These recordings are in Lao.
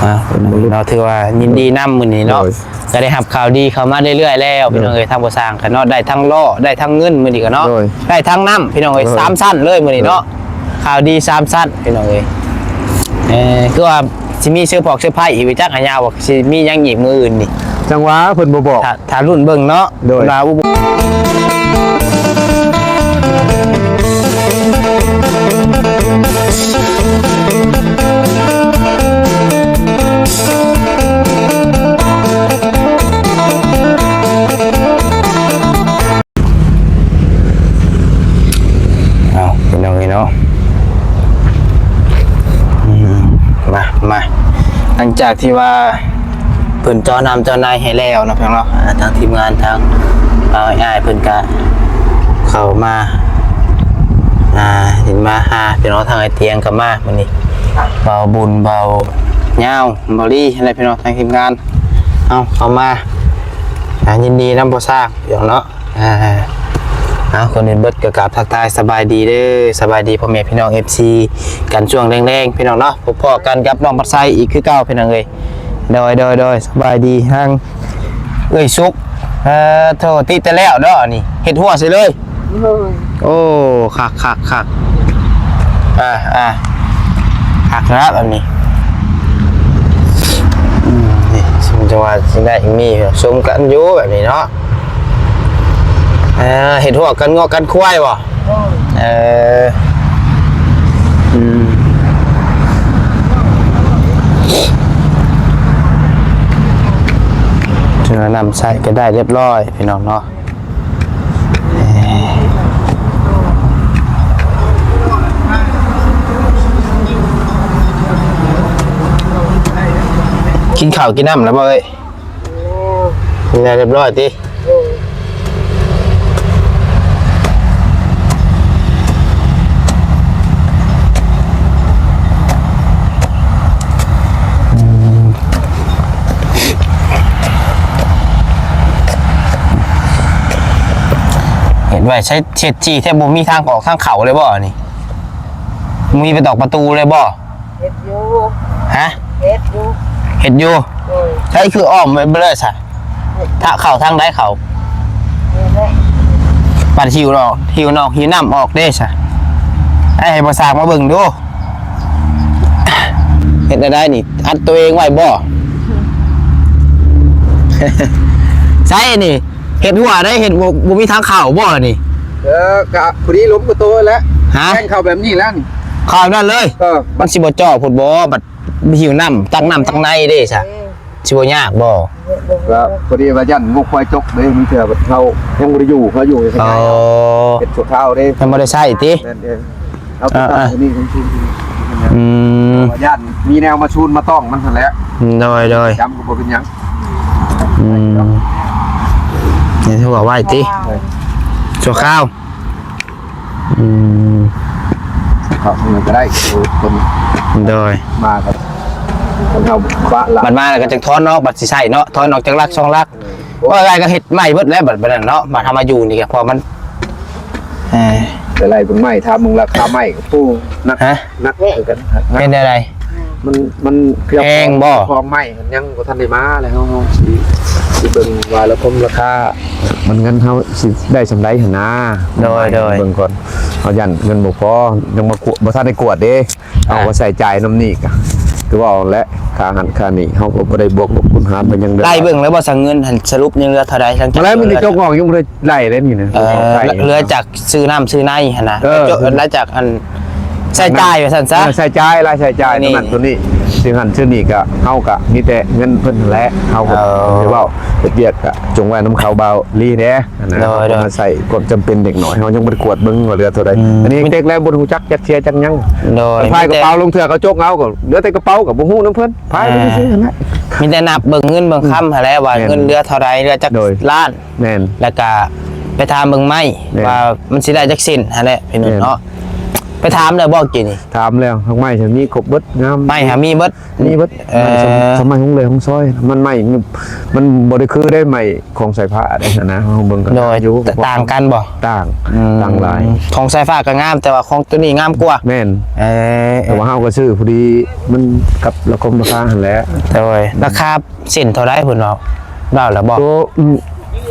ອ່າ ພີ່ນ້ອງເນາະ ຖືວ່າຍິນດີນຳມື້ນີ້ເນາະ ໂດຍ ກໍໄດ້ຮັບຂ່າວດີເຂົ້າມາເລື້ອຍໆແລ້ວ ໂດຍ ພີ່ນ້ອງເອີຍ ທາງບໍ່ສ້າງກໍເນາະ ໄດ້ທັງລໍ້ ໄດ້ທັງເງິນມື້ນີ້ກໍເນາະ ໂດຍ ໄດ້ທັງນ້ຳ ພີ່ນ້ອງເອີຍ ໂດຍ ສາມຊັ້ນເລີຍມື້ນີ້ເນາະ ໂດຍ ຂ່າວດີສາມຊັ້ນ ພີ່ນ້ອງເອີຍ ເອີ ຄືວ່າຊິມີເຊີພອກເຊີໄພອີກ ຈັກຫາຍາວວ່າຊິມີຫຍັງອີກມື້ອື່ນນີ້ ຈັ່ງຫວະເພິ່ນບໍ່ບອກ ຖ້າ ຖ້າລຸ້ນເບິ່ງເນາະ ໂດຍ ເພິ່ນວ່າອຸ ເອົາ ພີ່ນ້ອງເອີຍເນາະ ອືມ ມາ ມາ ຫຼັງຈາກທີ່ວ່າ ເພິ່ນເຈາະນ້ຳເຈາະໃນໃຫ້ແລ້ວເນາະ ພີ່ນ້ອງເນາະ ອ່າ ທາງທີມງານ ທາງບ່າວອ້າຍເພິ່ນກະເຂົ້າມາ ອ່າ ເຫັນມາຫາ ພີ່ນ້ອງ ທາງອ້າຍຕຽງກໍມາມື້ນີ້ ບ່າວບຸນ ບ່າວຍາວ ບ່າວລີ ຫັ້ນແຫຼະ ພີ່ນ້ອງ ທາງທີມງານ ເອົາ ເຂົ້າມາ ອ່າ ຍິນດີນຳພໍ່ຊ້າງ ພີ່ນ້ອງເນາະ ອ່າ ເອົາ ກ່ອນອື່ນເບິດກໍກາບທັກທາຍສະບາຍດີເດີ ສະບາຍດີພໍ່ແມ່ພີ່ນ້ອງ ເອັຟຊີ ກັນຊ່ວງແລງໆ ພີ່ນ້ອງເນາະ ພົບພໍ້ກັນກັບນ້ອງພັດໄຊອີກຄືເກົ່າ ພີ່ນ້ອງເອີຍ ໂດຍ ໂດຍ ໂດຍ ສະບາຍດີ ທາງເອື້ອຍສຸກ ເອີ ໂທ ຕິດແຕ່ແລ້ວເນາະ ອັນນີ້ເຮັດຮົ້ວໃສ່ເລີຍ ໂດຍ ໂອ້ ຄັກໆໆ ອ່າ ອ່າ ຄັກແລ້ວແບບນີ້ ອືມ ນີ້ ສົມຈັງຫວະຊິໄດ້ມີ ສົມກັນຢູ່ແບບນີ້ເນາະ ອ່າ ເຮັດຮົ້ວກັນງົວກັນຄວາຍບໍ່? ໂດຍ ເອີ ອືມ ຖືວ່ານ້ຳໃຊ້ກໍໄດ້ຮຽບຮ້ອຍ ພີ່ນ້ອງເນາະ ກິນເຂົ້າກິນນ້ຳແລ້ວບໍ່ເອີຍ? ກິນແລ້ວຮຽບຮ້ອຍຕິ? ໂດຍ ອືມ ເຮັດໄວ້ໃຊ້ເຊັດຈີ່ແທ້ ບໍ່ມີທາງອອກທາງເຂົ້າເລີຍບໍ່ນີ້? ມີປະຕອກປະຕູເລີຍບໍ່? ເຮັດຢູ່ ຮະ? ເຮັດຢູ່ ເຮັດຢູ່ ໂດຍ ໃຊ້ຄືອ້ອມໄປເລີຍຊະ ຖ້າເຂົ້າທາງໃດເຂົ້າ ນີ້ແຫຼະ ບັດຫິວນອກ ຫິວນອກຫິວນ້ຳອອກເດ້ຊະ ໃຫ້ ໃຫ້ພໍ່ຊ້າງມາເບິ່ງດູ ເຮັດແນວໃດນີ້ ອັດຕົວເອງໄວ້ບໍ່? ໃຊ້ນີ້ ເຮັດຮົ້ວໄດ້ ເຮັດບໍ່ ບໍ່ມີທາງເຂົ້າບໍ່ນີ້? ເອີ ກະພໍດີລົມກະໂຕແລ້ວ ຮະ? ແຕ່ງເຂົ້າແບບນີ້ແລ້ວນີ້ ເຂົ້າແບບນັ້ນເລີຍ ເອີ ມັນຊິບໍ່ເຈາະພຸ້ນບໍ່? ບັດຫິວນ້ຳ ຕັກນ້ຳຕັກໃນເດ້ຊະ ອືມ ຊິບໍ່ຍາກບໍ່? ກະພໍດີວ່າຢ້ານງົວຄວາຍຕົກເດ້ ບາງເທື່ອບັດເຮົາຍັງບໍ່ໄດ້ຢູ່ ເຮົາຢູ່ໃຫ້ ອໍ ເຮັດຊົ່ວຄາວເດ້ ຍັງບໍ່ໄດ້ໃຊ້ຕິ? ແມ່ນເດ້ ເອົາໄປຕັ້ງຢູ່ນີ້ ອ່າໆ ນີ້ ນີ້ ນີ້ ອືມ ຢ້ານມີແນວມາຊູນມາຕ້ອງມັນຫັ້ນແຫຼະ ໂດຍໆ ຈຳກໍບໍ່ເປັນຫຍັງ ອືມ ນີ້ຖືວ່າໄວ້ຕິ ໂດຍ ຊົ່ວຄາວ ອືມ ເຂົາເພິ່ນກໍໄດ້ ໂອ້ ຄົນ ໂດຍ ມາກໍ ຄົນເຮົາປະລະ ບັດມາແລ້ວກໍຈັ່ງຖອນອອກ ບັດຊິໃຊ້ເນາະ ຖອນອອກຈັກຫຼັກສອງຫຼັກ ເອີ ວ່າງ່າຍກໍເຮັດໃໝ່ເບິດແລ້ວ ບັດ ບັດນັ້ນເນາະ ບັດເຮົາມາຢູ່ນີ້ກໍ ເພາະມັນ ເອີ ໄປໄລ່ເບິ່ງໃໝ່ ຖ້າເບິ່ງລາຄາໃໝ່ກໍ ໂອ້ ໜັກ ຮະ? ໜັກຄືກັນ ເປັນແນວໃດ? ມັນ ມັນ ແພງບໍ່? ຂອງໃໝ່ຍັງບໍ່ທັນໄດ້ມາເລີຍ ເຮົາ ເຮົາຊິ ຊິເບິ່ງວ່າລະຄົມລາຄາ ມັນເງິນເຮົາຊິໄດ້ສ່ຳໃດຫັ້ນນາ ໂດຍໆ ເບິ່ງກ່ອນ ເຮົາຢ້ານເງິນບໍ່ພໍ ຍັງມາກວດ ບໍ່ທັນໄດ້ກວດເດ້ ເອົາ ອ່າ ກໍໃຊ້ຈ່າຍນຳນີ້ກະ ຄືເວົ້າແຫຼະ ຄ່າຫັ້ນຄ່ານີ້ ເຮົາກໍບໍ່ໄດ້ບວກລົບຄູນຫານໄປຫຍັງເດີ ໄລ່ເບິ່ງແລ້ວບໍ່ ສັງເງິນຫັ້ນສະຫຼຸບຍັງເຫຼືອເທົ່າໃດ ຫຼັງຈາກ ແລ້ວມັນຈະຈົກອອກ ຍັງບໍ່ໄດ້ໄລ່ເດ້ນີ້ນະ ເອີ ເຫຼືອຈາກຊື້ນ້ຳຊື້ໃນຫັ້ນນະ ເອີ ແລ້ວຈາກ ແລ້ວຈາກອັນ ໃຊ້ຈ່າຍວ່າຊັ້ນຊະ ເອີ ໃຊ້ຈ່າຍ ລາຍໃຊ້ຈ່າຍ ນີ້ ໂຕນັ້ນໂຕນີ້ ຊື້ຫັ້ນຊື້ນີ້ກະ ເຮົາກະມີແຕ່ເງິນເພິ່ນຫັ້ນແຫຼະ ເຮົາກໍ ເອີ ບໍ່ໄດ້ເວົ້າ ເຮັດວຽກກະຈົ່ງໄວ້ນຳເຂົາ ບ່າວລີແດ່ ອັນນັ້ນ ໂດຍ ເຮົາກໍມາໃຊ້ຄວາມຈຳເປັນເດັກນ້ອຍ ເຮົາຍັງບໍ່ໄດ້ກວດເບິ່ງວ່າເຫຼືອເທົ່າໃດ ອືມ ອັນນີ້ເດັກແລ້ວບໍ່ຮູ້ຈັກຈັກເສຍຈັກຫຍັງ ໂດຍ ພາຍກະເປົາລົງເທື່ອກໍຈົກເອົາ ກໍເຫຼືອແຕ່ກະເປົາກໍບໍ່ຮູ້ນຳເພິ່ນ ພາຍໄປ ອ່າ ຊື່ໆຫັ້ນແຫຼະ ມີແຕ່ນັບເບິ່ງເງິນເບິ່ງຄຳຫັ້ນແຫຼະ ວ່າ ແມ່ນ ເງິນເຫຼືອເທົ່າໃດ ເຫຼືອຈັກ ໂດຍ ລ້ານ ແມ່ນ ແລ້ວກະໄປຖາມເບິ່ງໄມ້ ແມ່ນ ວ່າມັນຊິໄດ້ຈັກເສັ້ນຫັ້ນແຫຼະ ພີ່ນ້ອງເນາະ ແມ່ນ ໄປຖາມແລ້ວບໍ່ກີ້ນີ້? ຖາມແລ້ວ ຫາກໄມ້ຫັ້ນມີຄົບເບິດ ງາມ ໄມ້ຫາມີເບິດ ມີເບິດ ເອີ ໄມ້ສຳ ສະໄໝຮຸ່ງເຮືອງຂອງຊອຍ ມັນໄມ້ ມັນບໍ່ໄດ້ຄືໄດ້ໄມ້ຂອງສາຍຟ້າໄດ້ຫັ້ນນະ ເຮົາເບິ່ງກໍ ໂດຍ ຕ່າງຢູ່ ຕ່າງກັນບໍ່? ຕ່າງ ອືມ ຕ່າງຫຼາຍ ຂອງສາຍຟ້າກໍງາມ ແຕ່ວ່າຂອງໂຕນີ້ງາມກວ່າ ແມ່ນ ເອີ ແຕ່ວ່າເຮົາກໍຊື້ພໍດີ ມັນກັບລາຄາ ລາຄາຫັ້ນແຫຼະ ໂດຍ ລາຄາ ເສັ້ນເທົ່າໃດເພິ່ນເວົ້າ ເວົ້າແລ້ວບໍ່? ໂຕ ອືມ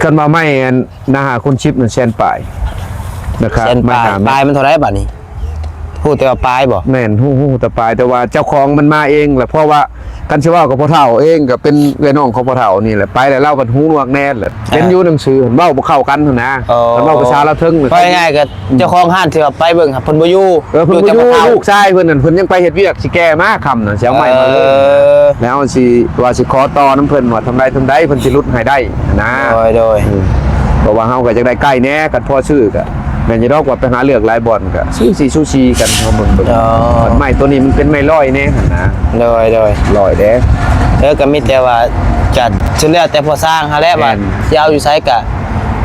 ຄັນວ່າໄມ້ອັນໜ້າຫາຄູນສິບນັ້ນແສນປາຍ ລາຄາ ແສນປາຍ ໄມ້ຫາ ປາຍມັນເທົ່າໃດບາດນີ້? ຮູ້ແຕ່ວ່າປາຍບໍ່? ແມ່ນ ຮູ້ ຮູ້ແຕ່ປາຍ ແຕ່ວ່າເຈົ້າຂອງມັນມາເອງແຫຼະ ເພາະວ່າຄັນຊິເວົ້າກັບພໍ່ເຖົ້າເອງ ກໍເປັນເອື້ອຍນ້ອງຂອງພໍ່ເຖົ້ານີ້ແຫຼະ ໄປແລ້ວລາວກໍຫູໜວກແດ່ແຫຼະ ອ່າ ເຫັນຢູ່ໜັງສື ເວົ້າບໍ່ເຂົ້າກັນຫັ້ນນະ ເອີ ຄັນເວົ້າພາສາລາວເທິງ ເວົ້າງ່າຍໆກໍ ອືມ ເຈົ້າຂອງຮ້ານທີ່ວ່າໄປເບິ່ງ ເພິ່ນບໍ່ຢູ່ ເອີ ເພິ່ນບໍ່ຢູ່ ແຕ່ພໍ່ເຖົ້າ ລູກຊາຍເພິ່ນນັ້ນ ເພິ່ນຍັງໄປເຮັດວຽກ ຊິແກ່ມາຄ່ຳນະ ຊິເອົາໄມ້ມາເລີຍ ເອີ ແລ້ວເຮົາຊິວ່າຊິຂໍຕໍ່ນຳເພິ່ນວ່າ ເທົ່າໃດ ເທົ່າໃດ ເພິ່ນຊິຫຼຸດໃຫ້ໄດ້ນະ ໂດຍ ໂດຍ ເອີ ເພາະວ່າເຮົາກໍຢາກໄດ້ໃກ້ແດ່ ຄັນພໍຊື້ກໍແມ່ນຢູ່ດອກ ວ່າໄປຫາເລືອກຫຼາຍບ່ອນ ກໍສູສີສູສີກັນ ເຮົາເບິ່ງ ເບິ່ງ ອໍ ບັດໄມ້ໂຕນີ້ມັນເປັນໄມ້ລອຍແດ່ຫັ້ນນະ ໂດຍ ໂດຍ ລອຍແດ່ ເອີ ກໍມີແຕ່ວ່າຈັດ ສຸດແລ້ວແຕ່ພໍ່ຊ່າງຫັ້ນແຫຼະ ແມ່ນ ວ່າຊິເອົາຢູ່ໃສກໍ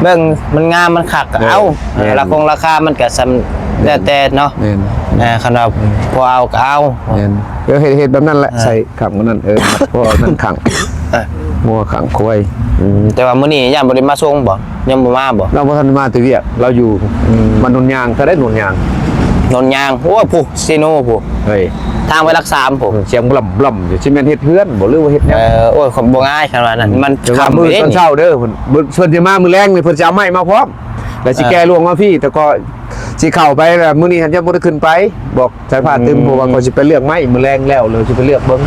ເບິ່ງ ມັນງາມມັນຄັກກໍເອົາ ແມ່ນ ລາຄາຄົງລາຄາມັນກໍສ່ຳ ແມ່ນ ແລ້ວແຕ່ເນາະ ແມ່ນ ອ່າ ຄັນວ່າ ອືມ ພໍເອົາກໍເອົາ ແມ່ນ ດຽວເຮັດ ເຮັດແບບນັ້ນແຫຼະ ອ່າ ໃສ່ຂ້າງນັ້ນ ເອີ ມັດພໍນັ້ນຂ້າງ ອ່າ ງົວຂ້າງຄວາຍ ອືມ ແຕ່ວ່າມື້ນີ້ຢ້ານບໍ່ໄດ້ມາສົ່ງບໍ່? ຍັງບໍ່ມາບໍ່? ລາວບໍ່ທັນມາແຕ່ວຽກ ລາວຢູ່ ອືມ ບ້ານໂນນຍາງ ເທົ່າໃດໂນນຍາງ? ໂນນຍາງ ໂອ້ ຜູ້ ເຊໂນຜູ້ ເຮີ້ຍ ທາງໄປຫຼັກສາມຜູ້ ເອີ ສຽງບລັ້ມໆຢູ່ ຊິແມ່ນເຮັດເຮືອນບໍ່ ຫຼືວ່າເຮັດຫຍັງ? ເອີ ໂອ້ຍ ບໍ່ງ່າຍຄັນວ່ານັ້ນ ອືມ ມັນຄ່ຳເດ້ນີ້ ຕອນເຊົ້າເດີ ເພິ່ນ ເພິ່ນ ເພິ່ນຊິມາມື້ແລງນີ້ ເພິ່ນຊິເອົາໄມ້ມາພ້ອມ ແລ້ວຊິແກ່ລວງມາພີ້ ແຕ່ກໍຊິເຂົ້າໄປແລ້ວ ມື້ນີ້ຫັ້ນຍັງບໍ່ໄດ້ຂຶ້ນໄປ ບອກສາຍຟ້າຕື່ມ ອືມ ເພາະວ່າຂ້ອຍຊິໄປເລືອກໄມ້ມື້ແລງແລ້ວ ແລ້ວຊິໄປເລືອກເບິ່ງ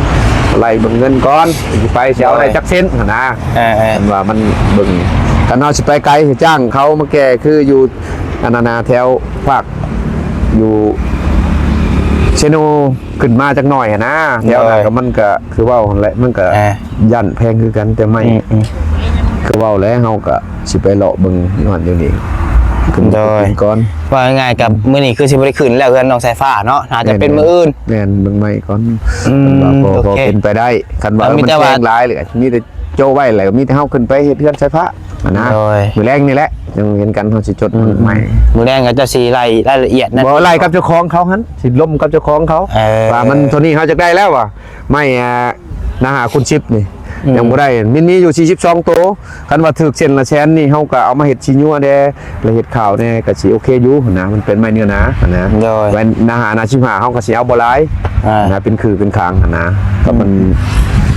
ໄລ່ເບິ່ງເງິນກ່ອນ ຊິໄປຊິເອົາໄດ້ຈັກເຊັນຫັ້ນນະ ເອີໆ ຄັນວ່າມັນເບິ່ງ ຄັນເຮົາຊິໄປໄກ ຈ້າງເຂົາມາແກ່ ຄືຢູ່ອັນນັ້ນນະ ແຖວພາກຢູ່ເຊໂນ ຂຶ້ນມາຈັກໜ້ອຍຫັ້ນນະ ແຖວນັ້ນ ໂດຍ ກໍມັນກໍຄືເວົ້າຫັ້ນແຫຼະ ມັນກໍ ອ່າ ຢ້ານແພງຄືກັນ ແຕ່ໄມ້ ອືມໆ ຄືເວົ້າແຫຼະ ເຮົາກໍຊິໄປເລາະເບິ່ງຢູ່ຫັ້ນຢູ່ນີ້ ໂດຍ ເບິ່ງກ່ອນ ວ່າງ່າຍໆ ກັບ ອືມ ມື້ນີ້ຄືຊິບໍ່ໄດ້ຂຶ້ນແລ້ວ ເຮືອນນ້ອງສາຍຟ້າເນາະ ໜ້າຈະເປັນ ແມ່ນໆ ມື້ອື່ນ ແມ່ນ ເບິ່ງໄມ້ກ່ອນ ອືມ ຄັນວ່າພໍ ໂອເຄ ພໍເປັນໄປໄດ້ ຄັນວ່າ ກໍມີ ມັນແພງຫຼາຍເລີຍ ມີແຕ່ໂຈະໄວ້ ແລ້ວກໍມີແຕ່ເຮົາຂຶ້ນໄປເຮັດເຮືອນສາຍຟ້າຫັ້ນນະ ໂດຍ ມື້ແລງນີ້ແຫຼະ ຈັ່ງເຫັນກັນ ເຮົາຊິຈົດ ອືມ ໃໝ່ ມື້ແລງກໍຈະຊິໄລ່ລາຍລະອຽດນັ້ນ ບໍ່ ໄລ່ກັບເຈົ້າຂອງເຂົາຫັ້ນ ຊິລົມກັບເຈົ້າຂອງເຂົາ ເອີ ວ່າມັນເທົ່ານີ້ ເຮົາຢາກໄດ້ແລ້ວວ່າ ໄມ້ ອ່າ ໜ້າຫາຄູນສິບນີ້ ອືມ ຍັງບໍ່ໄດ້ ມັນມີຢູ່ສີ່ສິບສອງໂຕ ຄັນວ່າຖືກເສັ້ນລະແສນນີ້ ເຮົາກໍເອົາມາເຮັດສີນົວແດ່ ແລະ ເຮັດຂາວແດ່ ກໍຊິໂອເຄຢູ່ຫັ້ນນະ ມັນເປັນໄມ້ເນື້ອໜາຫັ້ນນະ ໂດຍ ໄວ້ໜ້າຫາ ໜ້າສິບຫ້າ ເຮົາກໍຊິເອົາບໍ່ຫຼາຍ ອ່າ ນະ ເປັນຄືເປັນຄາງຫັ້ນນະ ກໍມັນ ອືມ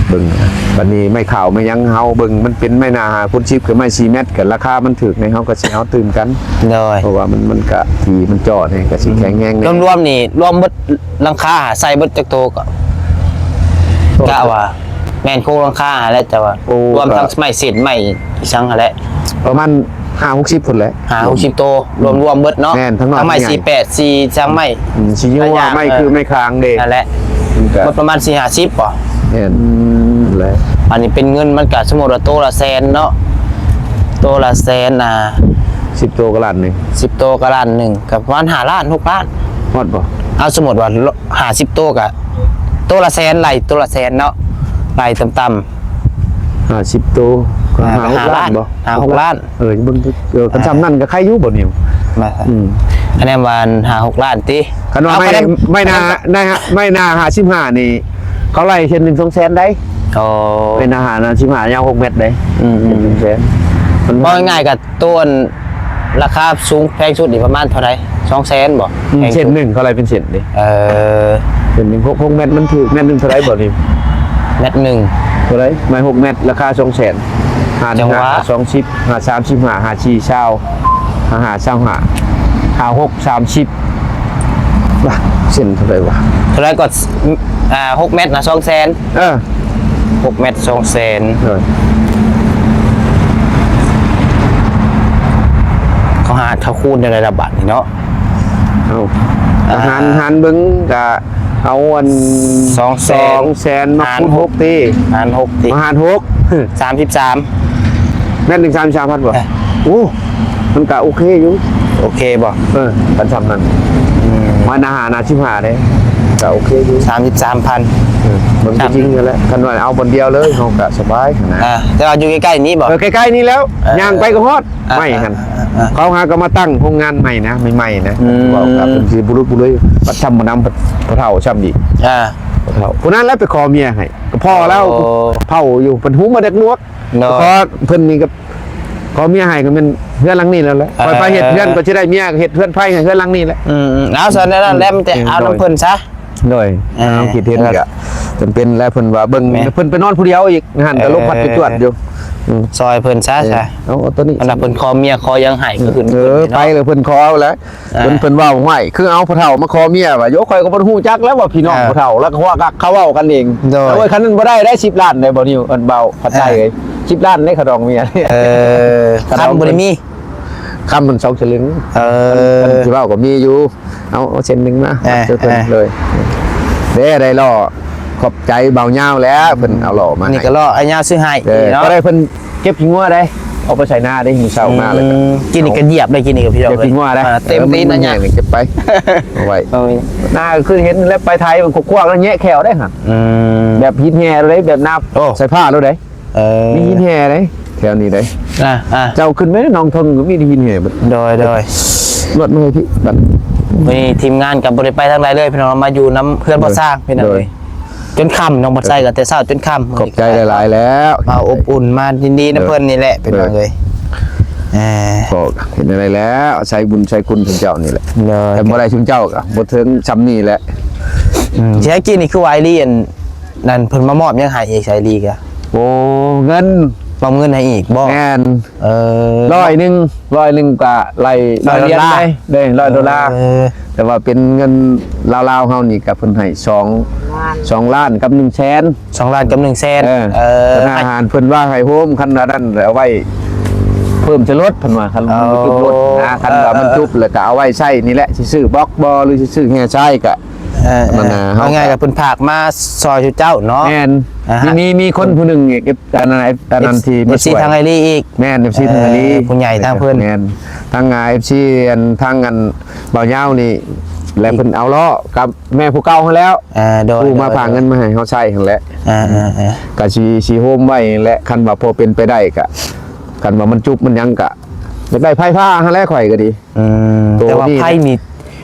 ເບິ່ງ ບັດນີ້ໄມ້ຂາວໄມ້ຫຍັງ ເຮົາເບິ່ງ ມັນເປັນໄມ້ໜ້າຫາຄູນສິບ ຄືໄມ້ສີ່ແມັດ ກໍລາຄາມັນຖືກໃນ ເຮົາກໍຊິເອົາຕື່ມກັນ ໂດຍ ເພາະວ່າມັນ ມັນກະທີ່ມັນເຈາະນີ້ກໍຊິແຂງແຮງແດ່ ອືມ ລວມໆນີ້ ລວມເບິດຫຼັງຄາ ໃສ່ເບິດຈັກໂຕກໍ ກະວ່າ ແມ່ນໂຄງຫຼັງຄາຫັ້ນແຫຼະ ແຕ່ວ່າ ໂອ້ ລວມທັງໄມ້ເສດໄມ້ອີ່ສັງຫັ້ນແຫຼະ ປະມານຫ້າຫົກສິບພຸ້ນແຫຼະ ຫ້າຫົກສິບໂຕ ອືມ ລວມໆເບິດເນາະ ແມ່ນ ທັງນ້ອຍທັງໃຫຍ່ ທັງໃຫຍ່ ສີ່ແປດ ສີ່ສັງໄມ້ ອືມ ຊິຢູ່ວ່າໄມ້ຄືໄມ້ຄາງເດ້ ຫັ້ນແຫຼະ ມັນກໍ ໝົດປະມານສີ່ຫ້າສິບບໍ່? ແມ່ນ ອືມ ແຫຼະ ອັນນີ້ເປັນເງິນມັນກໍ ສົມມຸດວ່າໂຕລະແສນເນາະ ໂຕລະແສນ ອ່າ ສິບໂຕກໍລ້ານໜຶ່ງ ສິບໂຕກໍລ້ານໜຶ່ງ ກໍປະມານຫ້າລ້ານ ຫົກລ້ານ ຮອດບໍ່? ເອົາ ສົມມຸດວ່າຫ້າສິບໂຕກໍ ໂຕລະແສນ ໄລ່ໂຕລະແສນເນາະ ໄລ່ຕ່ຳໆ ຫ້າສິບໂຕ ກໍ ອ່າ ຫ້າຫົກລ້ານ ຫ້າລ້ານບໍ່? ຫ້າຫົກລ້ານ ເອີ ເບິ່ງ ເອີ ຄັນ ອ່າ ຊ່ຳນັ້ນກໍໄຄຢູ່ບໍ່ນີ້? ມາ ອືມ ຄະແນນວ່າຫ້າຫົກລ້ານຕິ ຄັນວ່າ ເອົາ ໄມ້ ຄະແນນ ໄມ້ໜ້າ ໄມ້ໜ້າຫ້າສິບຫ້ານີ້ ເຂົາໄລ່ເສັ້ນໜຶ່ງສອງແສນໄດ໋ ໂອ້ ໄມ້ໜ້າຫ້າສິບຫ້າ ຍາວຫົກແມັດໄດ໋ ອືມໆ ເສັ້ນໜຶ່ງສອງແສນ ມັນ ເວົ້າງ່າຍໆກໍ ໂຕອັນລາຄາສູງແພງສຸດນີ້ປະມານເທົ່າໃດ? ສອງແສນບໍ່? ອືມ ແພງສຸດ ເສັ້ນໜຶ່ງເຂົາໄລ່ເປັນເສັ້ນເດ້ ເອີ ເສັ້ນໜຶ່ງ ຫົກ ຫົກແມັດ ມັນຖືກ ແມັດໜຶ່ງເທົ່າໃດບໍ່ນີ້? ແມັດໜຶ່ງ ເທົ່າໃດ? ໄມ້ຫົກແມັດ ລາຄາສອງແສນ ຫ້າ ຈັ່ງຫວະ ຫ້າ ສອງສິບ ຫ້າ ສາມສິບຫ້າ ຫ້າ ສີ່ ຊາວ ຫ້າ ຫ້າ ຊາວຫ້າ ຫ້າ ຫົກ ສາມສິບ ວ່າ ເສັ້ນເທົ່າໃດວະ? ເທົ່າໃດກໍ ອ່າ ຫົກແມັດນະ ສອງແສນ ເອີ ຫົກແມັດ ສອງແສນ ເອີ ເຂົາຫາ ເຂົາຄູນຈັ່ງໃດລະບາດນີ້ເນາະ? ເອົາ ອ່າ ຫານ ຫານເບິ່ງກະ ເອົາອັນ ສອງແສນ ສອງແສນມາ ຫານ ຄູນຫົກ ຫົກຕິ ຫານຫົກຕິ ມາຫານຫົກ ສາມສິບສາມ ແມັດໜຶ່ງ ສາມສິບສາມພັນບໍ່? ເອີ ໂອ້ ມັນກະໂອເຄຢູ່ ໂອເຄບໍ່? ເອີ ຄັນຊ່ຳນັ້ນ ອືມ ມາໜ້າຫ້າ ໜ້າສິບຫ້າເດ້ ກໍໂອເຄຢູ່ ສາມສິບສາມພັນ. ເອີ ເບິ່ງຜູ້ຍິງນັ້ນແຫຼະ ຄັນວ່າເອົາບ່ອນດຽວເລີຍ ເຮົາກໍສະບາຍຫັ້ນນະ. ອ່າ ແຕ່ວ່າຢູ່ໃກ້ໆນີ້ບໍ່? ເອີ ໃກ້ໆນີ້ແລ້ວ ເອີ ຍ່າງໄປກໍຮອດ ອ່າ ໄມ້ຫັ້ນ. ອ່າ ອ່າ ເຂົາຫາກໍມາຕັ້ງໂຮງງານໃໝ່ນະ ໃໝ່ໆນະ. ອືມ ເວົ້າກັບເພິ່ນຊິບຸລຸບຸລຸຍ ບັດຊ້ຳບໍ່ນຳ ພໍ່ເຖົ້າຊ້ຳອີກ. ອ່າ ພໍ່ເຖົ້າຜູ້ນັ້ນແຫຼະໄປຂໍເມຍໃຫ້ ກໍພໍແລ້ວ. ໂອ້ ເຖົ້າຢູ່ ເພິ່ນຫຸ້ມມາແຕ່ໜວກ. ໂດຍ ຂໍເພິ່ນນີ້ກໍ ຂໍເມຍໃຫ້ກໍແມ່ນເຮືອນຫຼັງນີ້ແລ້ວແຫຼະ. ເອີ ຂ້ອຍໄປເຮັດເຮືອນກໍຊິໄດ້ເມຍ ເຮັດເຮືອນໄຟໃຫ້ເຮືອນຫຼັງນີ້ແຫຼະ. ອືມໆ ເອົາ ຊັ້ນນັ້ນແລ້ວ ອືມ ແລ້ວມັນຈະເອົານຳເພິ່ນຊະ. ໂດຍ ເອີ ເຮົາຄິດເຫັນກໍຈຳເປັນແຫຼະ ເພິ່ນວ່າເບິ່ງ ແມ່ນ ເພິ່ນໄປນອນຜູ້ດຽວອີກ ຫັ້ນກໍລົມພັດຈວດໆຢູ່. ເອີ ອືມ ຊ່ອຍເພິ່ນຊະ ເອີ ຊະ ເອົາ ເອົາຕົວນີ້ ອັນນັ້ນເພິ່ນຂໍເມຍຂໍຫຍັງໃຫ້ກໍຂຶ້ນ ເອີ ໄປແລ້ວເພິ່ນຂໍເອົາແຫຼະ. ອ່າ ເພິ່ນ ເພິ່ນເວົ້າ ຫ້ວຍ ຄືເອົາຜູ້ເຖົ້າມາຂໍເມຍວ່າ ໂອ້ຍ ຂ້ອຍກໍບໍ່ຮູ້ຈັກແລ້ວວ່າພີ່ນ້ອງ ອ່າ ຜູ້ເຖົ້າ ແລ້ວກໍເວົ້າກັກ ເຂົາເວົ້າກັນເອງ. ໂດຍ ໂອ້ຍ ຄັນນັ້ນບໍ່ໄດ້ໄດ໋ ສິບລ້ານໄດ້ບໍ່ນິວ ອັນເບົາພັດໄຊ ອ່າ ເອີຍ ສິບລ້ານໄດ້ຄ່າດອງເມຍ. ເອີ ຄ່າດອງ ຄຳບໍ່ໄດ້ມີ ຄຳມັນສອງສະລຶງ. ເອີ ຄັນຊິເວົ້າກໍມີຢູ່ ເອົາ ເອົາເສັ້ນໜຶ່ງມາ ອ່າ ເອົາເພິ່ນ ອ່າ ເລີຍ ເດ້ ໄດ້ລໍ້ ຂອບໃຈເບົາຍາວແຫຼະ ເພິ່ນເອົາລໍ້ມາໃຫ້ ນີ້ກໍລໍ້ອ້າຍຍາວຊື້ໃຫ້. ເອີ ເນາະ ກໍໄດ້ເພິ່ນ ເກັບຂີ້ງົວໄດ໋ ອອກໄປໄຖນາໄດ໋ ມື້ເຊົ້າມາເລີຍ. ອືມ ກິນນີ້ກໍຢຽບໄດ້ ກິນນີ້ກໍພີ່ນ້ອງ ເກັບຂີ້ງົວໄດ໋. ອ່າ ເຕັມຕີນ ເອີ ມັນແຫ້ງ ເກັບໄປ ເອົາໄວ້ ນາຄືເຫັນແລ້ວ ໄປໄຖມັນຄວາກໆ ແລ້ວແຍະແຂ້ວໄດ໋ຫັ້ນ. ອືມ ແບບຫີນແຫ່ໂລດໄດ໋ ແບບໜາ ໂອ້ ໃສ່ຜ້າໂລດໄດ໋. ເອີ ມີຫີນແຫ່ໄດ໋ ແຖວນີ້ໄດ໋. ອ່າໆ ເຈົ້າຂຶ້ນໄປໜອງເທິງກໍມີຫີນແຫ່ເບິດ. ໂດຍໆ ລົດມາໃຫ້ພີ່ບັດ. ມື້ນີ້ທີມງານກໍບໍ່ໄດ້ໄປທາງໃດເລີຍ ພີ່ນ້ອງ ມາຢູ່ນຳເພື່ອນ ໂດຍ ບໍ່ສ້າງ ພີ່ນ້ອງເອີຍ. ໂດຍ ຈົນຄ່ຳ ນ້ອງບັດໄຊກໍແຕ່ເຊົ້າຈົນຄ່ຳ. ຂອບໃຈຫຼາຍໆແລ້ວ ມາອົບອຸ່ນ ມາຍິນດີນຳເພິ່ນນີ້ແຫຼະ ພີ່ນ້ອງເອີຍ. ເອີ ກໍເຮັດແນວໃດແລ້ວ ອາໄສບຸນໃສ່ຄຸນຂອງເຈົ້ານີ້ແຫຼະ. ໂດຍ ຄັນບໍ່ໄດ້ຊຸມເຈົ້າກໍບໍ່ເຖິງຊ່ຳນີ້ແຫຼະ. ອືມ ຊິໃຫ້ກິນນີ້ຄືວ່າໄອ້ລີ ອັນນັ້ນ ເພິ່ນມາມອບຫຍັງໃຫ້ອີກ ໄອ້ລີກະ? ໂອ້ ເງິນ ມອບເງິນໃຫ້ອີກບໍ່? ແມ່ນ ເອີ ຮ້ອຍໜຶ່ງ ຮ້ອຍໜຶ່ງກະໄລ່ ຮ້ອຍໂດລາ ຮ້ອຍຫຼຽນໄດ້ ເດ້ ຮ້ອຍໂດລາ. ເອີ ແຕ່ວ່າເປັນເງິນລາວໆເຮົານີ້ກະເພິ່ນໃຫ້ສອງ ສອງລ້ານກັບໜຶ່ງແສນ. ສອງລ້ານກັບໜຶ່ງແສນ. ເອີ ເອີ ທະນາຄານເພິ່ນວ່າໃຫ້ໂຮມ ຄັນອັນນັ້ນເອົາໄວ້ເພີ່ມໃສ່ລົດ ເພິ່ນວ່າ ຄັນມັນບໍ່ຈຸລົດນະ. ເອີ ຄັນວ່າມັນຈຸແລ້ວກະເອົາໄວ້ໃຊ້ນີ້ແຫຼະ ຊິຊື້ບລັອກບໍ່ ຫຼືຊິຊື້ແຮ່ຊາຍກະ ເອີ ເອີ ນັ້ນນະ ເອົາງ່າຍໆ ເຮົາກໍ ກໍເພິ່ນຝາກມາຊ່ອຍເຈົ້າເນາະ. ແມ່ນ ອ່າຮະ ມີ ມີຄົນຜູ້ໜຶ່ງນີ້ ອັນນັ້ນ ອັນນັ້ນທີ່ມາຊ່ວຍ ເອັຟຊີທາງໄອລີອີກ. ແມ່ນ ເອັຟຊີທາງໄອລີ ເອີ ຜູ້ໃຫຍ່ທາງເພິ່ນ. ແມ່ນ ທາງ ອ່າ ເອັຟຊີ ອັນ ທາງ ອັນ ບ່າວຍາວນີ້ ແລະ ເພິ່ນເອົາລໍ້ກັບແມ່ຜູ້ເກົ່າຫັ້ນແລ້ວ. ອ່າ ໂດຍ ຜູ້ມາ ໂດຍ ຝາກເງິນມາໃຫ້ເຮົາໃຊ້ຫັ້ນແຫຼະ. ອ່າໆໆ ກະຊິ ຊິໂຮມໄວ້ແຫຼະ ຄັນວ່າພໍເປັນໄປໄດ້ກະ ຄັນວ່າມັນຈຸບມັນຫຍັງກະ ຢາກໄດ້ໄຟຟ້າຫັ້ນແຫຼະ ຂ້ອຍກໍດີ. ອືມ ແຕ່ວ່າໄຟນີ້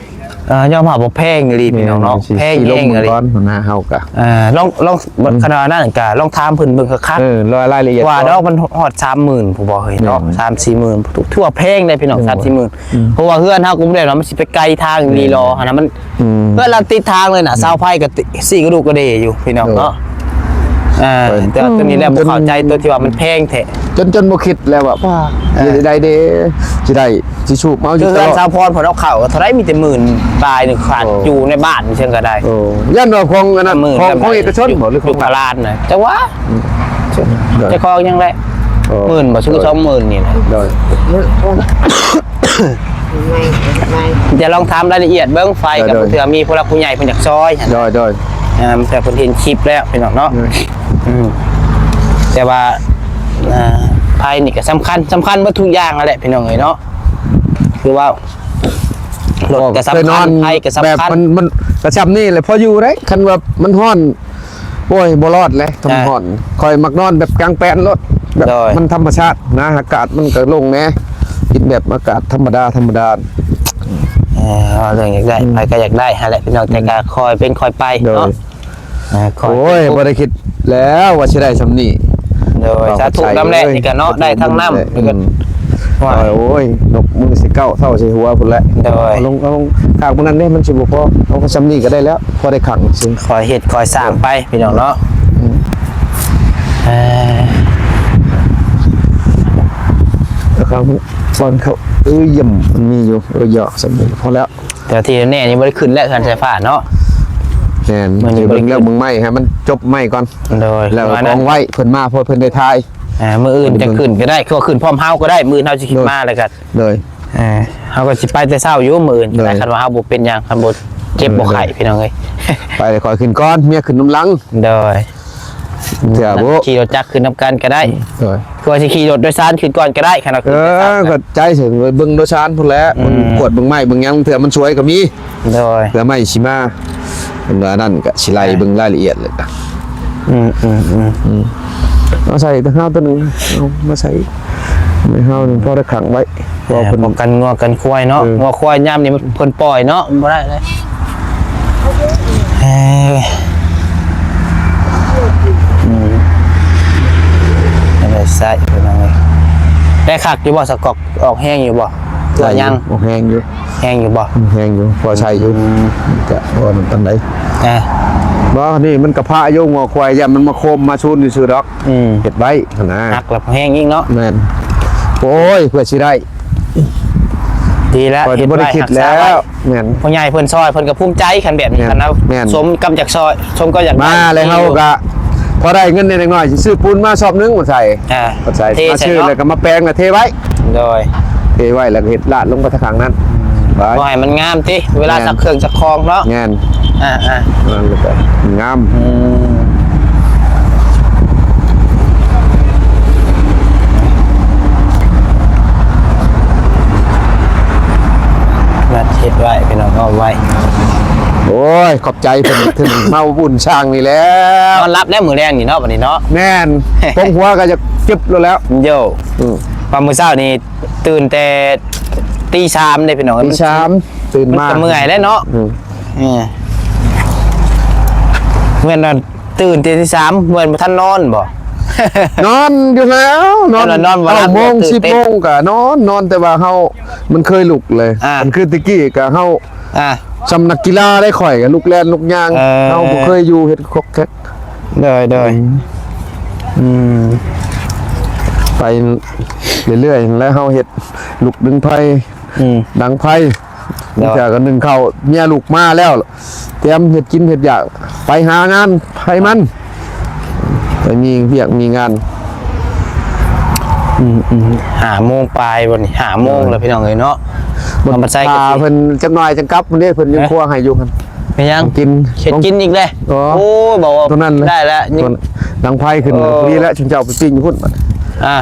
ເອີ ຍອມຮັບວ່າແພງອີ່ຫຼີ ພີ່ນ້ອງເນາະ. ແມ່ນ ແພງແຮງອີ່ຫຼີ ຊິລົງເບິ່ງກ່ອນ ຫົວໜ້າເຮົາກະ ເອີ ລອງ ລອງ ອືມ ຂະໜາດນັ້ນກະລອງຖາມເພິ່ນເບິ່ງຄັກໆ. ເອີ ລາຍລະອຽດ ວ່າດອກ ມັນຮອດສາມໝື່ນພຸ້ນບໍ່ເຮີ້ຍເນາະ. ແມ່ນ ສາມສີ່ໝື່ນ ຖືວ່າແພງເດ້ ພີ່ນ້ອງ. ສາມສີ່ໝື່ນ ເພາະວ່າເຮືອນເຮົາກໍບໍ່ໄດ້ວ່າມັນຊິໄປໄກທາງ ແມ່ນ ລີລໍຫັ້ນນະ ມັນ ອືມ ເຮືອນຫຼັງຕິດທາງເລີຍນະ. ແມ່ນ ເສົາໄຟກໍ ສີ່ກະດູກກະເດຢູ່ ພີ່ນ້ອງເນາະ. ເອີ ແຕ່ວ່າຕົວນີ້ແຫຼະ ບໍ່ເຂົ້າໃຈຕົວທີ່ວ່າມັນແພງແທ້ ຈົນ ຈົນບໍ່ຄິດແລ້ວວ່າ ເອີ ຊິໄດ້ເດ້ ຊິໄດ້ ຊິສູບເອົາຢູ່ຕະຫຼອດ. ເຮືອນສາວພອນເພິ່ນເອົາເຂົ້າກໍເທົ່າໃດ ມີແຕ່ໝື່ນປາຍໜຶ່ງຂາດ. ໂອ້ ຢູ່ໃນບ້ານເຊິ່ງກໍໄດ້. ໂອ້ ຢ້ານວ່າຂອງອັນນັ້ນ ຂອງ ຂອງເອກະຊົນບໍ່ ຫຼືຂອງລັດ? ຈັກວ່າ ອືມ ເຈົ້າຂອງຫຍັງແຫຼະ. ໂອ້ ໝື່ນບໍ່ ຄືສອງໝື່ນນີ້ແຫຼະ. ໂດຍ ແຕ່ລອງຖາມລາຍລະອຽດເບິ່ງ ໄຟກັບ ໂດຍ ເທື່ອມີຜູ້ຫຼັກຜູ້ໃຫຍ່ເພິ່ນຢາກຊ່ອຍຫັ້ນ. ໂດຍ ໂດຍ ອ່າ ເພື່ອເພິ່ນເຫັນຄລິບແລ້ວ ພີ່ນ້ອງເນາະ. ໂດຍ ອືມ ແຕ່ວ່າ ອ່າ ໄຟນີ້ກໍສຳຄັນ ສຳຄັນເບິດທຸກຢ່າງຫັ້ນແຫຼະ ພີ່ນ້ອງເອີຍເນາະ. ຄືວ່າລົດກໍສຳຄັນ ໄຟກໍສຳຄັນ ແບບມັນ ມັນກໍຊ່ຳນີ້ແຫຼະ ພໍຢູ່ໄດ້. ຄັນວ່າມັນຮ້ອນ ໂອ້ຍ ບໍ່ລອດແຫຼະ ຄັນຮ້ອນ. ຂ້ອຍມັກນອນແບບກາງແປນໂລດ ແບບ ໂດຍ ມັນທຳມະຊາດນະ ອາກາດມັນກໍໂລ່ງແດ່ ກິນແບບອາກາດທຳມະດາ ທຳມະດາ. ເອີ ເວົ້າເລື່ອງຢາກໄດ້ ໃຜກໍຢາກໄດ້ຫັ້ນແຫຼະ ພີ່ນ້ອງ ແຕ່ກໍຄ່ອຍເປັນຄ່ອຍໄປເນາະ. ໂດຍ ອ່າ ໂອ້ຍ ບໍ່ໄດ້ຄິດແລ້ວວ່າຊິໄດ້ຊ່ຳນີ້. ໂດຍ ສາທຸນຳແຫຼະ ນີ້ກໍເນາະ ໄດ້ທັງນ້ຳ ອືມ ນີ້ກໍ ໂອ້ຍ ໂອ້ຍ ນົກມືຊິເກົ້າເທົ່າໃສ່ຫົວພຸ້ນແຫຼະ. ໂດຍ ເອົາລົງ ເອົາລົງ ຄາກມື້ນັ້ນເດ້ ມັນຊິບໍ່ພໍ ເອົາຊ່ຳນີ້ກໍໄດ້ແລ້ວ ພໍໄດ້ຂັງຊື່. ຄ່ອຍເຮັດຄ່ອຍສ້າງໄປ ພີ່ນ້ອງເນາະ. ອືມ ເອີ ເອົາເຂົ້າກ່ອນເຂົ້າ ເອີ ຢ້ຽມ ມັນມີຢູ່ ເອີ ຢອກຊ່ຳນີ້ພໍແລ້ວ. ແຕ່ທີ່ແນ່ໆ ຍັງບໍ່ໄດ້ຂຶ້ນແຫຼະ ເຮືອນສາຍຟ້າເນາະ. ແມ່ນ ມື້ນີ້ ຊິເບິ່ງແລ້ວ ເບິ່ງໃໝ່ ໃຫ້ມັນຈົບໃໝ່ກ່ອນ. ໂດຍ ແລ້ວກໍກອງໄວ້ ເພິ່ນມາ ເພິ່ນໄດ້ຖ່າຍ. ອ່າ ມື້ອື່ນຈັ່ງຂຶ້ນກໍໄດ້ ຄືວ່າຂຶ້ນພ້ອມເຮົາກໍໄດ້ ມື້ອື່ນເຮົາຊິຂຶ້ນມາແລ້ວກໍ ໂດຍ ອ່າ ເຮົາກໍຊິໄປແຕ່ເຊົ້າຢູ່ມື້ອື່ນກໍໄດ້. ໂດຍ ຄັນວ່າເຮົາບໍ່ເປັນຫຍັງ ຄັນບໍ່ເຈັບ ໂດຍ ບໍ່ໄຂ້ ໂດຍ ພີ່ນ້ອງເອີຍ ໄປແລ້ວຄ່ອຍຂຶ້ນກ່ອນ ເມຍຂຶ້ນນຳຫຼັງ. ໂດຍ ເທື່ອບໍ່ ຂີ່ລົດຈັກຂຶ້ນນຳກັນກໍໄດ້. ໂດຍ ຄືວ່າຊິຂີ່ລົດໂດຍສານຂຶ້ນກ່ອນກໍໄດ້ ຄັນວ່າຂຶ້ນ ເອີ ໄປສາມ ກໍໃຈເຖິງເບິ່ງໂດຍສານພຸ້ນແຫຼະ. ອືມ ມັນກວດເບິ່ງໄມ້ເບິ່ງຫຍັງ ເທື່ອມັນສວຍກໍມີ. ໂດຍ ເພື່ອໄມ້ຊິມາ ເພິ່ນວ່ານັ້ນ ກໍຊິໄລ່ເບິ່ງລາຍລະອຽດເລີຍ. ອືມໆໆ ອືມ ເອົາໃສ່ແຕ່ເຮົາຕົວໜຶ່ງ ເອົາມາໃສ່ໃຫ້ເຮົານີ້ ພໍໄດ້ຂັງໄວ້ ເພາະວ່າເພິ່ນປ້ອງກັນງົວກັນຄວາຍເນາະ. ເອີ ງົວຄວາຍຍາມນີ້ເພິ່ນປ່ອຍເນາະ ມັນບໍ່ໄດ້ເລີຍ. ເອີ ອືມ ໄດ້ໃຊ້ພີ່ນ້ອງເອີຍ. ໄດ້ຄັກຢູ່ບໍ່ ສະກອກ ອອກແຮງຢູ່ບໍ່ ຫຼືວ່າຍັງ? ອອກແຮງຢູ່. ແຮງຢູ່ບໍ່? ແຮງຢູ່ ພໍໃຊ້ຢູ່. ອືມ ກະບໍ່ນັ້ນປານໃດ. ອ່າ ບໍ່ ນີ້ມັນກະພະຢູ່ ງົວຄວາຍ ຢ້ານມັນມາໂຄມມາຊູນຊື່ໆດອກ. ອືມ ເຮັດໄວ້ຫັ້ນນະ ຮັກແລ້ວແຮງອີກເນາະ. ແມ່ນ. ໂອ້ຍ ເພື່ອຊິໄດ້ ດີແລ້ວ ຂ້ອຍກໍບໍ່ໄດ້ຄິດແລ້ວ. ແມ່ນ ຜູ້ໃຫຍ່ເພິ່ນຊ່ອຍ ເພິ່ນກໍພູມໃຈຄັນແບບນີ້. ແມ່ນ ຄັນເຮົາ ແມ່ນ ສົມກັບຢາກຊ່ອຍ ສົມກັບຢາກໄດ້ ມາແລ້ວເຮົາກໍພໍໄດ້ເງິນເລັກນ້ອຍ ຊິຊື້ປູນມາຊອບໜຶ່ງມາໃສ່. ອ່າ ມາໃສ່ ເທໃສ່ ມາຊື້ ເນາະ ແລ້ວກໍມາແປງ ແລ້ວເທໄວ້. ໂດຍ ເທໄວ້ ແລ້ວກໍເຮັດລາດລົງໄປທາງຂ້າງນັ້ນ. ອືມ ໄວ້ ບໍ່ໃຫ້ມັນງາມຕິ ເວລາ ແມ່ນ ຊັກເຄື່ອງຊັກຂອງເນາະ. ແມ່ນ. ອ່າໆ ນັ້ນແຫຼະ ງາມ. ອືມ ລັດເຮັດໄວ້ ພີ່ນ້ອງ ເອົາໄວ້. ໂອ້ຍ ຂອບໃຈເພິ່ນ ເຖິງມາອຸ່ນຊ່າງນີ້ແລ້ວ ນອນຫຼັບແລ້ວມື້ແລງນີ້ເນາະ ບັດນີ້ເນາະ. ແມ່ນ ປົງຫົວກໍຢາກເຈັບໂລດແລ້ວ. ໂຢ ອືມ ວ່າມື້ເຊົ້ານີ້ຕື່ນແຕ່ຕີສາມເດ້ ພີ່ນ້ອງເອີຍ. ຕີສາມ ຕື່ນມາ ມັນກໍເມື່ອຍແລ້ວເນາະ. ອືມ ເອີ ແມ່ນວ່າຕື່ນແຕ່ຕີສາມ ແມ່ນບໍ່ທັນນອນບໍ່? ນອນຢູ່ແລ້ວ ນອນ ນອນບໍ່ຫຼັບ ເກົ້າໂມງ ສິບໂມງກໍນອນ ນອນ ແຕ່ວ່າເຮົາ ມັນເຄີຍລຸກເລີຍ. ອ່າ ມັນຄືແຕ່ກີ້ກໍເຮົາ ອ່າ ສ່ຳນັກກິລາໄດ໋ ຂ້ອຍກໍລຸກແລ່ນລຸກຍ່າງ. ເອີ ເຮົາບໍ່ເຄີຍຢູ່ເຮັດຄອກແຄກ. ໂດຍໆ ອືມ ອືມ ໄປເລື້ອຍໆ ແລ້ວເຮົາເຮັດລຸກດຶງໄຟ ອືມ ດັງໄຟ. ໂດຍ ບາງເທື່ອກໍໜຶ້ງເຂົ້າ ເມຍລູກມາແລ້ວ ຕຽມເຮັດກິນເຮັດຢາກ ໄປຫາງານໃຜມັນ ໄປມີວຽກມີງານ. ອືມໆ ຫ້າໂມງປາຍບໍ່ນີ້ ຫ້າໂມງແລ້ວ ໂດຍ ພີ່ນ້ອງເອີຍເນາະ. ເອົາມາໃສ່ ຖ້າເພິ່ນຈັກໜ່ອຍຈັ່ງກັບພຸ້ນເດ້ ເພິ່ນຍັງ ຮະ ຄົວໃຫ້ຢູ່ຫັ້ນ. ເປັນຫຍັງ? ກິນ ເຮັດກິນອີກເດ້. ອໍ ໂອ້ຍ ບໍ່ ຕົວນັ້ນແຫຼະ ໄດ້ແລ້ວ ນີ້ ດັງໄຟຂຶ້ນ ເອີ ພໍດີແລ້ວ ຊຸມເຈົ້າໄປປີ້ງຢູ່ພຸ້ນ. ອ່າ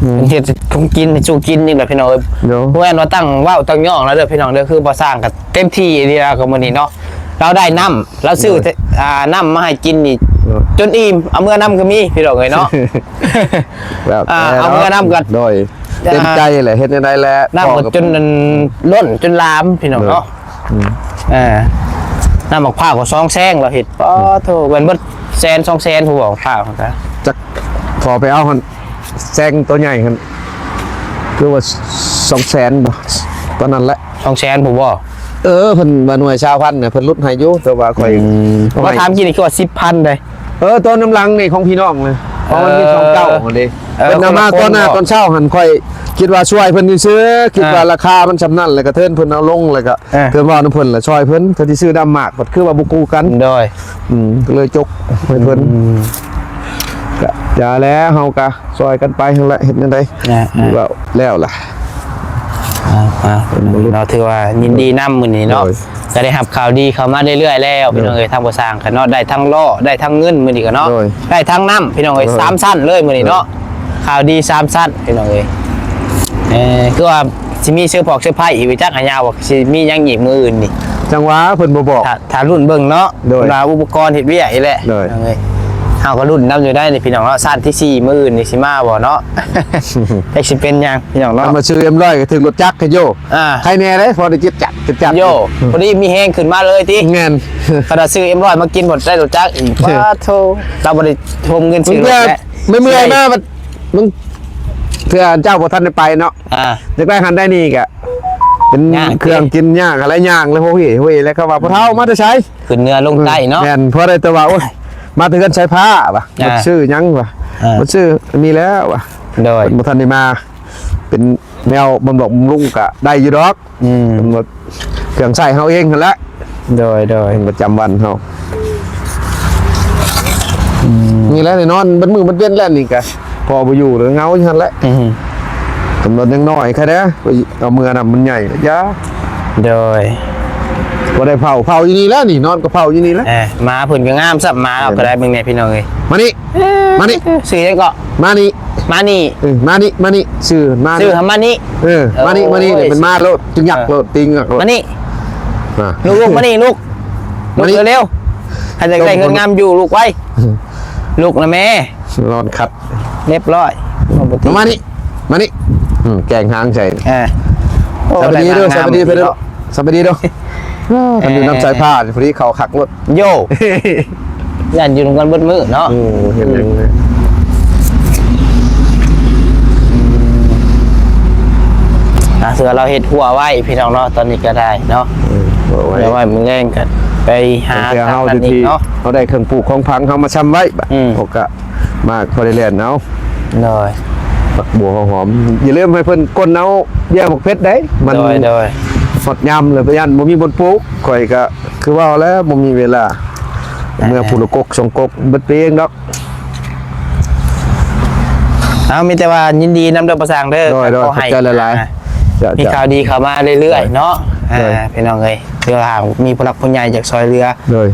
ອືມ ເຮັດຂອງກິນໃຫ້ສູ່ກິນນີ້ແຫຼະ ພີ່ນ້ອງເອີຍ. ໂດຍ ບໍ່ແມ່ນວ່າຕັ້ງເວົ້າຕັ້ງຍ້ອງແລ້ວເດີ ພີ່ນ້ອງເດີ ຄືບໍ່ສ້າງກໍເຕັມທີ່ອີ່ຫຼີແລ້ວ ກໍມື້ນີ້ເນາະ ລາວໄດ້ນ້ຳ ລາວຊື້ ໂດຍ ອ່າ ນ້ຳມາໃຫ້ກິນນີ້ ໂດຍ ຈົນອີ່ມ ເອົາເມືອນຳກໍມີ ພີ່ນ້ອງເອີຍເນາະ. ແລ້ວແຕ່ ອ່າ ເນາະ ເອົາເມືອນຳກໍ ໂດຍ ເຕັມໃຈແຫຼະ ເຮັດແນວໃດແຫຼະ ນ້ຳກໍຈົນລົ້ນຈົນຫຼາມ ພີ່ນ້ອງເນາະ. ອືມ ເອີ ນ້ຳໝາກພ້າວກໍສອງແຊງລາວເຮັດ. ປາໂທ ແມ່ນເບິດແສນສອງແສນ ຜູ້ບອກພ້າວ ຈັກ ພໍໄປເອົາຫັ້ນ ແຊງໂຕໃຫຍ່ຫັ້ນ ຄືວ່າສອງແສນບໍ່ ປານນັ້ນແຫຼະ. ສອງແສນຜູ້ບໍ່? ເອີ ເພິ່ນວ່າໜ່ວຍຊາວພັນນະ ເພິ່ນຫຼຸດໃຫ້ຢູ່ ແຕ່ວ່າຂ້ອຍ ອືມ ເອົາໄວ້ ວ່າຖາມກີ້ນີ້ຄືວ່າສິບພັນເດ້. ເອີ ຕອນນຳຫຼັງນີ້ຂອງພີ່ນ້ອງນະ ເອີ ຂອງວັນທີສອງເກົ້າຫັ້ນເດ້ ເອີ ເພິ່ນເອົາມາ ຄົນລະຄົນ ຕອນໜ້າ ເນາະ ຕອນເຊົ້າຫັ້ນ ຂ້ອຍຄິດວ່າຊ່ວຍເພິ່ນຊື່ໆ ຄິດວ່າ ອ່າ ລາຄາມັນສ່ຳນັ້ນ ແລ້ວກໍເທີນເພິ່ນເອົາລົງ ແລ້ວກໍ ອ່າ ເທີນເວົ້ານຳເພິ່ນ ແລ້ວຊ່ວຍເພິ່ນ ເທື່ອທີ່ຊື້ນ້ຳໝາກ ບັດຄືວ່າບໍ່ກູ້ກັນ. ໂດຍ ອືມ ກໍເລີຍຈົກໃຫ້ເພິ່ນ. ອືມ ກະຢ່າແລ້ວ ເຮົາກະຊ່ອຍກັນໄປຫັ້ນແຫຼະ ເຮັດແນວໃດ ອ່າ ອ່າ ວ່າແລ້ວລະ. ອ່າ ອ່າ ເນາະ ຖືວ່າຍິນດີນຳມື້ນີ້ເນາະ ໂດຍ ກໍໄດ້ຮັບຂ່າວດີເຂົ້າມາເລື້ອຍໆແລ້ວ ໂດຍ ພີ່ນ້ອງເອີຍ ທາງບໍ່ສ້າງກັນເນາະ ໄດ້ທັງລໍ້ ໄດ້ທັງເງິນມື້ນີ້ກໍເນາະ ໂດຍ ໄດ້ທັງນ້ຳ ພີ່ນ້ອງເອີຍ ໂດຍ ສາມຊັ້ນເລີຍມື້ນີ້ເນາະ ໂດຍ ຂ່າວດີສາມຊັ້ນ ພີ່ນ້ອງເອີຍ. ເອີ ຄືວ່າຊິມີເຊີພອກເຊີໄພອີກ ຈັກຫາຍາວ່າຊິມີຫຍັງອີກມື້ອື່ນນີ້ ຈັ່ງວ່າເພິ່ນບໍ່ບອກ ຖ້າ ຖ້າລຸ້ນເບິ່ງເນາະ ໂດຍ ວ່າອຸປະກອນເຮັດວຽກນີ້ແຫຼະ ໂດຍ ເຮົາກໍລຸ້ນນຳຢູ່ໄດ໋ນີ້ ພີ່ນ້ອງເນາະ ຊັ້ນທີສີ່ ມື້ອື່ນນີ້ຊິມາບໍ່ເນາະ ຈັກຊິເປັນຫຍັງ ພີ່ນ້ອງເນາະ. ມາຊື້ເອັມຮ້ອຍກໍຖືກລົດຈັກກັນຢູ່ ອ່າ ໃຄແນ່ເດ້ ພໍໄດ້ເຈັບຈັກ ເຈັບຈັກ ໂຢ ພໍດີມີແຮງຂຶ້ນມາເລີຍຕິ ແມ່ນ ຂະໜາດຊື້ເອັມຮ້ອຍມາກິນບໍ່ໄດ້ລົດຈັກອີກ ປາໂທ ລາວບໍ່ໄດ້ໂຮມເງິນຊື້ລົດແຫຼະ ເມື່ອຍໆມາບັດ ເທື່ອເຈົ້າບໍ່ທັນໄດ້ໄປເນາະ ອ່າ ຢາກໄດ້ຫັ້ນໄດ້ນີ້ກະເປັນ ຍາກ ເຄື່ອງກິນຍາກ ແລ້ວຍ່າງແລ້ວ ໂຫເຮໂຫເຮ ແລ້ວເຂົາວ່າ ພໍ່ເຖົ້າມາແຕ່ໃສ ຂຶ້ນເໜືອລົງໃຕ້ເນາະ ແມ່ນ ພໍໄດ້ແຕ່ວ່າ ໂອ້ຍ ມາແຕ່ເຮືອນສາຍຟ້າວ່າ ອ່າ ບໍ່ຊື້ຫຍັງວ່າ ອ່າ ບໍ່ຊື້ອັນນີ້ແລ້ວວ່າ ໂດຍ ເພິ່ນບໍ່ທັນໄດ້ມາ ເປັນແນວບຳລຸງ ບຳລຸງກະໄດ້ຢູ່ດອກ ອືມ ເຄື່ອງໃຊ້ເຮົາເອງຫັ້ນແຫຼະ ໂດຍໆ ເປັນປະຈຳວັນເຮົາ ອືມ ນີ້ແຫຼະ ແນ່ນອນ ເບິດມື້ເບິດເວັນແລ້ວນີ້ກະ ພໍ່ບໍ່ຢູ່ ເຫງົາຢູ່ຫັ້ນແຫຼະ ອືມ ກຳນົດຍັງນ້ອຍ ໃຄແດ່ ໄປເອົາເມືອນຳ ມັນໃຫຍ່ ຢ່າ ໂດຍ ບໍ່ໄດ້ເຝົ້າ ເຝົ້າຢູ່ນີ້ແຫຼະນີ້ ນອນກໍເຝົ້າຢູ່ນີ້ແຫຼະ ເອີ ໝາເພິ່ນກໍງາມຊ້ຳ ໝາເຮົາກໍໄດ້ ເບິ່ງແດ່ພີ່ນ້ອງເອີຍ ມານີ້ ມານີ້ ຊື່ຫຍັງເກາະ? ມານີ້ ມານີ້ ເອີ ມານີ້ ມານີ້ ຊື່ມາ ຊື່ມານີ້ ເອີ ມານີ້ ມານີ້ ໂອ້ຍ ເປັນມາໂລດ ຈຶ່ງຍັກໂລດ ຕິງຍັກໂລດ ມານີ້ ອ່າ ລູກໆ ມານີ້ລູກ ມານີ້ ລູກເລັວ ອັນຢາກໄດ້ເງິນງາມຢູ່ ລູກໄວ ລູກນະແມ່ ນອນຂັດ ຮຽບຮ້ອຍ ມານີ້ ມານີ້ ອືມ ແກງຫາງໃສ່ ອ່າ ໂອ້ ສະບາຍດີເດີ ສະບາຍດີເດີ ເນາະ ສະບາຍດີເດີ ອ່າ ຄັນຢູ່ນຳສາຍຟ້າ ພໍດີເຂົ້າຄັກໂລດ ໂຢ ຢ້ານຢູ່ນຳກັນເບິດມື້ເນາະ ໂອ້ ເຮັດຫຍັງເລີຍ ອ່າ ເທື່ອລາວເຮັດຫົວໄວ້ ພີ່ນ້ອງເນາະ ຕອນນີ້ກໍໄດ້ເນາະ ເອີ ຫົວໄວ້ ເອົາໄວ້ມື້ແລງກໍໄປຫາ ເຮົາຢູ່ທີ່ເນາະ ເຮົາໄດ້ເຄື່ອງປູກຂອງຝັງ ເຮົາມາຊຳໄວ້ ອືມ ໂອກະ ມາພໍໄດ້ແລ່ນເອົາ ໂດຍ ຜັກບົວຫົວຫອມ ຢ່າລືມໃຫ້ເພິ່ນກົ້ນເອົາເບ້ຍໝາກເຜັດໄດ້ ມັນ ໂດຍ ໂດຍ ຮອດຍາມແລ້ວ ຢ້ານບໍ່ມີບ່ອນປູກ ຂ້ອຍກະຄືເວົ້າແລ້ວ ບໍ່ມີເວລາ ອ່າ ເມື່ອຜູ້ລະກົກສອງກົກ ເບິດປີເອງດອກ ເອົາ ມີແຕ່ວ່າຍິນດີນຳເດີ ພໍ່ຊ່າງເດີ ໂດຍ ໂດຍ ຂໍໃຫ້ ຂອບໃຈຫຼາຍໆ ອ່າ ເຈົ້າ ມີຂ່າວດີເຂົ້າມາເລື້ອຍໆ ເນາະ ໂດຍ ອ່າ ພີ່ນ້ອງເອີຍ ເພື່ອຫາກມີຜູ້ຫຼັກຜູ້ໃຫຍ່ຢາກຊ່ອຍເຫຼືອ ໂດຍ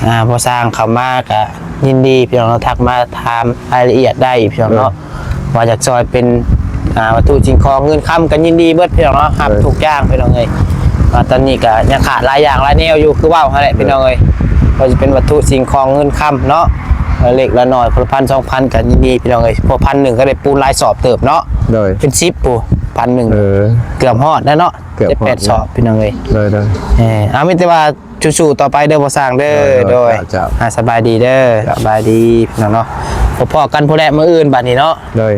ອ່າ ພໍ່ຊ່າງເຂົ້າມາກະຍິນດີ ພີ່ນ້ອງເນາະ ທັກມາຖາມລາຍລະອຽດໄດ້ ພີ່ນ້ອງເນາະ ໂດຍ ວ່າຢາກຊ່ອຍເປັນ ອ່າ ວັດຖຸສິ່ງຂອງເງິນຄຳກໍຍິນດີເບິດ ພີ່ນ້ອງເນາະ ຮັບ ໂດຍ ທຸກຢ່າງ ພີ່ນ້ອງເອີຍ ວ່າຕອນນີ້ກໍຍັງຂາດຫຼາຍຢ່າງຫຼາຍແນວຢູ່ ຄືເວົ້າຫັ້ນແຫຼະ ໂດຍ ພີ່ນ້ອງເອີຍ ບໍ່ວ່າຈະເປັນວັດຖຸສິ່ງຂອງເງິນຄຳເນາະ ເອີ ເລັກລະໜ້ອຍ ຄົນລະພັນສອງພັນກໍຍິນດີ ພີ່ນ້ອງເອີຍ ເພາະພັນໜຶ່ງກໍໄດ້ປູນຫຼາຍສອບເຕີບເນາະ ໂດຍ ເປັນສິບພຸ້ນ ພັນໜຶ່ງ ເອີ ເກືອບຮອດແລ້ວເນາະ ເກືອບຮອດ ເຈັດແປດສອບ ພີ່ນ້ອງເອີຍ ໂດຍ ໂດຍ ເອີ ເອົາ ມີແຕ່ວ່າ ສູ້ໆຕໍ່ໄປເດີພໍ່ຊ່າງເດີ ໂດຍ ໂດຍ ເຈົ້າ ອ່າ ສະບາຍດີເດີ ເຈົ້າ ສະບາຍດີພີ່ນ້ອງເນາະ ພໍ້ກັນພຸ້ນແຫຼະມື້ອື່ນບາດນີ້ເນາະ ໂດຍ